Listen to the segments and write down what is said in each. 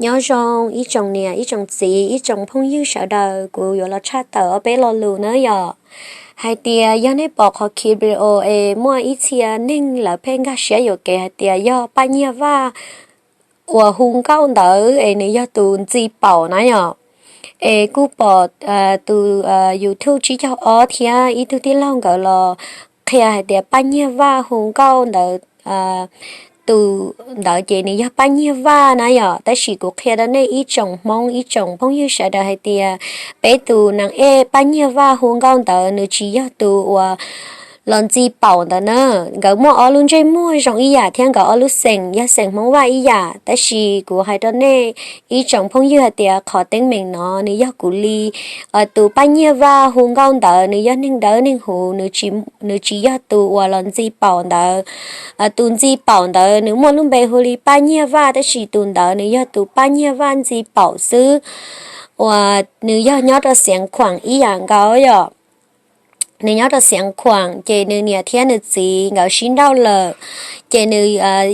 Nyob zoo ib tsoom niam ib tsoom txiv ib tsoom phooj ywg sawv daws, kuv yuav los tshaj tawm ob peb lo lus na yom. Hais tias yog nej pom qhov clip video es muaj ib txhia neeg lawv pheej nkag siab yuam kev hais tias yog Paj Nyiag Vaj uas hu nkauj ntawd es nws yog tus ntxi paum na yom. Es kuj pom tus YouTube tsib caug ob thiab ib tug tij laug nkawd los qhia hais tias Paj Nyiag Vaj hu nkauj ntawd, tus ntawd ces nws yog Paj Nyiag Vaj na yom. Tab sis kuv qhia rau nej ib tsoom Hmoob ib tsoom phooj ywg sawv daws hais tias peb tus nas ej Paj Nyiag Vaj hu nkauj ntawd nws tsis yog tus uas los ntxi paum ntawd na. Nkawd muaj ob lub ntsej muag zoo ib yam thiab nkawd ob lub xeem yog xeem Hmoob Vaj ib yam, tab sis kuv hais rau nej ib tsoom phooj ywg hais tias qhov teeb meem no nws yog kuv li tus Paj Nyiag Vaj hu nkauj ntawd nws yog neeg dawb neeg huv, nws tsis yog tus uas los ntxi paum ntawd. Tus ntxi paum ntawd nws muaj lub npe hu li Paj Nyiag Vaj, tab sis tus ntawd nws yog tus Paj Nyiag Vaj ntxi paum xwb, uas nws yog nyob rau Xiav Khuam ib yam nkaus yom. Nws nyob rau Xiav Khuam ces nws niam thiab nws txiv nkawd sib nrauj lawm, ces nws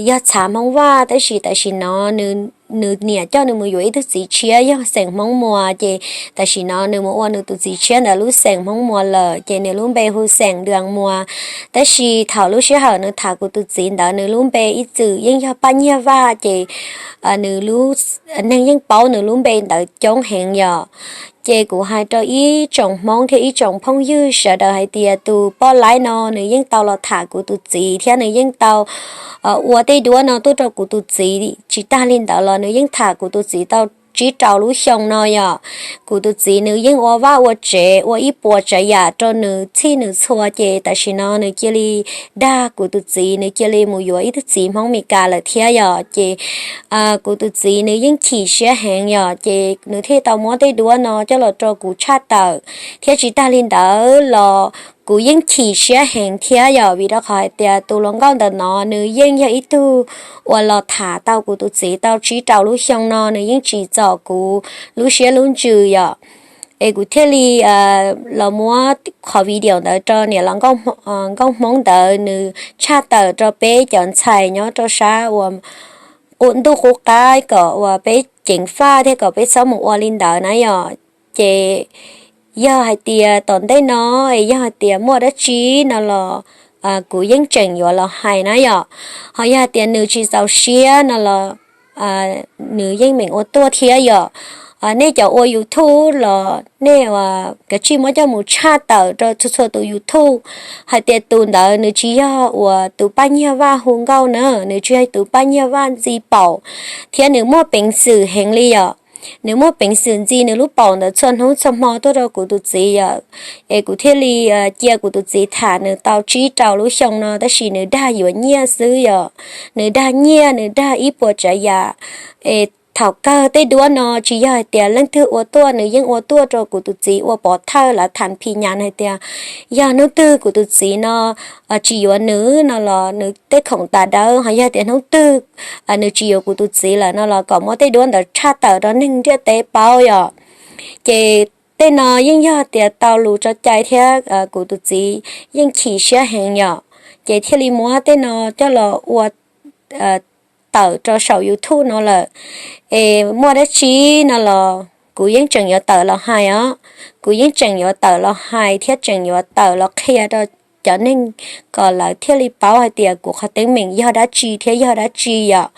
yog txhav Hmoob Vaj, tab sis tam sim no nws niam coj nws mus yuav ib tug txiv tshiab yog xeem Hmoob Muas, ces tam sim no nws mus ua nws tus txiv tshiab ntawd lub xeem Hmoob Muas lawm, ces nws lub npe hu xeem Dua Muas. Tab sis thaum lub sij hawm nws tham kuv tus txiv ntawd nws lub npe ib txwm yeej yog Paj Nyiag Vaj, ces nws lub, neeg yeej paub nws lub npe ntawd coob heev yom. Ces kuv hais rau ib tsoom Hmoob thiab ib tsoom phooj ywg sawv daws hais tias tus poj laib no nws yeej tau los tham kuv tus txiv thiab nws yeej tau ua tej duab no tuaj rau kuv tus txiv. Tsis tag li ntawd los nws yeej tham kuv tus txiv tau tsib rau lub xyoo no yom. Kuv tus txiv nws yeej ua vaj ua tsev ua ib puas tsav yam rau nws txhij nws txhua, ces tam sim no nws cia li dag kuv tus txiv, nws cia li mus yuav ib tug txiv Hmoob Mes Kas lawm thiab yom. Ces kuv tus txiv nws yeej chim siab heev yom, ces nws thiaj tau muab tej duab no coj los rau kuv tshaj tawm. Thiab tsis tag li ntawd los kuv yeej chim siab heev thiab yom, vim rau qhov hais tias tus hluas nkauj ntawm no nws yeej yog ib tug uas los tham tau kuv tus txiv tau tsib rau lub xyoo no, nws yeej tsim txom kuv lub siab lub ntsws yom. Es kuv thiaj li los muab qhov video ntawd rau niam laus nkauj Hmoob ntawd nws tshaj tawm rau peb cov ntxhais nyob rau sab uas ntuj qub qab kom uas peb ceev faj thiab kom peb txhob mus ua li ntawd na yom. Ces yog hais tias tom ntej no es yog hais tias muaj dab tsi no los kuv yeej tseem yuav los hais na yom. Ho yog hais tias nws tsis txaus siab no los nws yeej meem ua tuaj thiab yom. Nej cov ua YouTube los nej ua kav tsij muab coj mus tshaj tawm rau txhua txhua tus YouTube hais tias tus ntawd nws tsis yog uas tus Paj Nyiag Vaj hu nkauj na, nws tsis yog tus Paj Nyiag Vaj ntxi paum, thiab nws muaj peev xwm heev li yom. Nws muaj peev xwm ntxi nws lub paum ntawd txhua hnub txhua hmo tuaj rau kuv tus txiv yom. Es kuv thiaj li cia kuv tus txiv tham nws tau tsib rau lub xyoo no, tab sis nws dag yuav nyiaj xwb yom. Nws dag nyiaj, nws dag ib puas tsav yam. Es thaum kawg tej duab no tsis yog hais tias leej twg ua tuaj, nws yeej ua tuaj rau kuv tus txiv ua pov thawj lawv tham phi nyas hais tias yog hnub twg kuv tus txiv no tsis yuav nws no los nws tej khoom tas dawb, ho yog tias hnub twg nws tsis yuav kuv tus txiv lawm no los kom muab tej duab ntawd tshaj tawm rau neeg ntiaj teb paub yom. Ces tej no yeej yog tias tau lus tso cai thiab kuv tus txiv yeej chim siab heev yom, ces thiaj li muab tej no coj los ua tawm rau saum YouTube no lawm. Es muaj dab tsi no los kuv yeej tseem yuav tawm los hais os, kuv yeej tseem yuav tawm los hais thiab tseem yuav tawm los qhia rau cov neeg kom lawv thiaj li paub hais tias kuv qhov teeb meem yog dab tsi thiab yog dab tsi yom.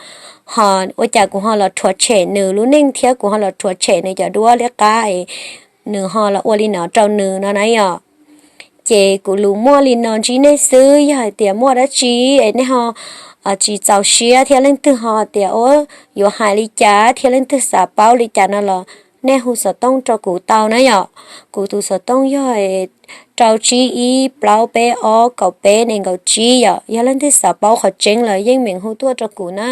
Ho ua cas kuv ho los rhuav tshem nws lub neej thiab kuv ho los rhuav tshem nws cov duab liab qab es nws ho los ua li no rau nws no na yom. Ces kuv lus muaj li no ntsib nej xwb, yog hais tias muaj dab tsi es nej ho tsis txaus siab thiab leej twg ho tias ua yuav hais li cas thiab leej twg xav paub li cas no los nej hu xov tooj rau kuv tau na yom. Kuv tus xov tooj yog rau tsib ib plaub peb ob kaum peb nees nkaum tsib yom. Yog leej twg xav paub qhov tseeb los yeej meem hu tuaj rau kuv na.